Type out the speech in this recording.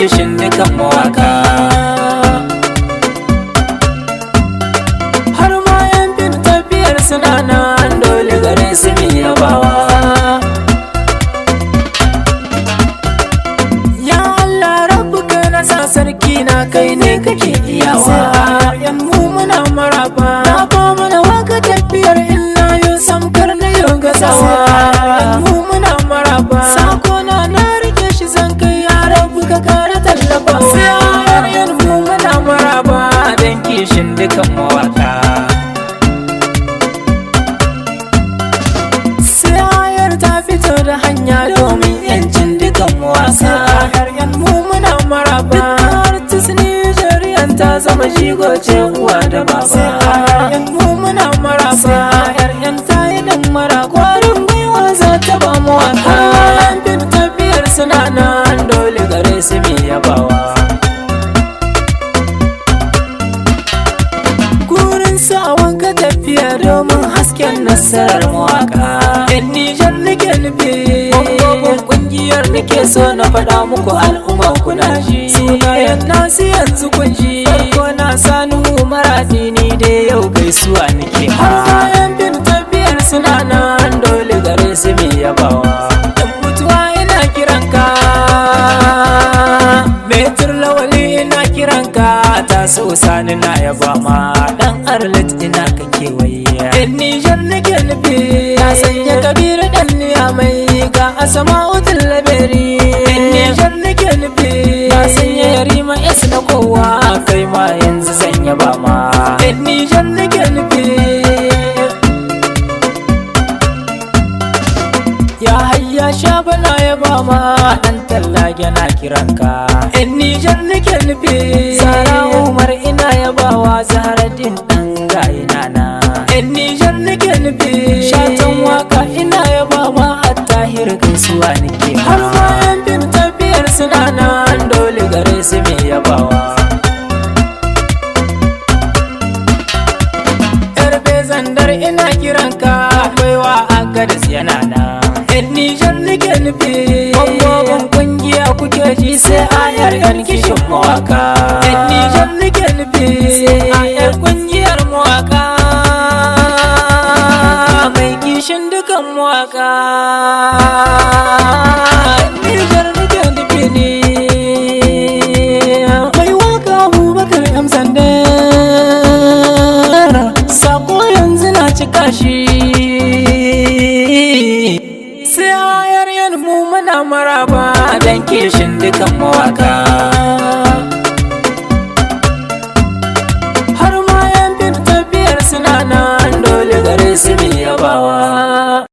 kishin dukan mawaka. Har ma yan fin tafiyar suna nan dole gare su mi yabawa. Ya Allah rabbu kai na sa sarki na kai ne kake iyawa. Yan mu muna maraba, na ba mana waka tafiyar illa yau samkar na yau gazawa. Yan mu muna maraba, sako na na rike shi zan kai ya rabbu ka kara tallafa. Yan mu muna maraba dan kishin dukan mawaka. Sayar ta fito da hanya domin yancin dukan wasa. Yan mu muna maraba, artist Nigerian ta zama jigo ce uwa da baba. Yan mu muna maraba, yan ta yi dan mara kwarin gwiwa za ta ba mu waka. Yan fim tafiyar suna nan dole gare su mi yabawa. Gurin sa wanka tafiya domin hasken nasarar mawaka. Yan Nijar nake nufi, mambobin kungiyar nake so na faɗa muku al'umma kuna ji. Sunayen nasu yanzu kun ji, farko na sani Maradi ni dai yau gaisuwa nake. Har bayan bin tafiyar suna nan dole gare su mi yabawa. Dan mutuwa ina kiranka, Metur Lawali ina kiranka, ta so sani na yaba ma, dan Arlit ina ka kewaye. Yan Nijar nake nufi, ya sanya Kabiru dan mai ga Asma'u Tallaberi. Yan Nijar nake nufi, ya sanya Yarima S na kowa, kai ma yanzu zan yaba ma. Yan Nijar nake nufi. Ya hayya sha bana ya ba ma, dan tallage na kiranka. Yan Nijar nake nufi, Sara Umar ina yabawa, Zaharaddin dan gayi nana. Yan Nijar nake nufi, shatan waka ina yaba ma, Attahir gaisuwa nake. Har ma yan fim tafiyar suna nan dole gare su mi yabawa. Yar bezandar ina kiranka, baiwa Agadis yana nan. Yan Nijar nake nufi, mambobin kungiya kuke ji sai ayar yan kishin mawaka. Yan Nijar nake nufi, ayar kungiyar mawaka, mai kishin dukan mawaka. Yan Nijar nake nufi ne, mai waka Abubakar M Sandar, sako yanzu na cika shi. Sai ayar yan mu muna maraba dan kishin dukan mawaka.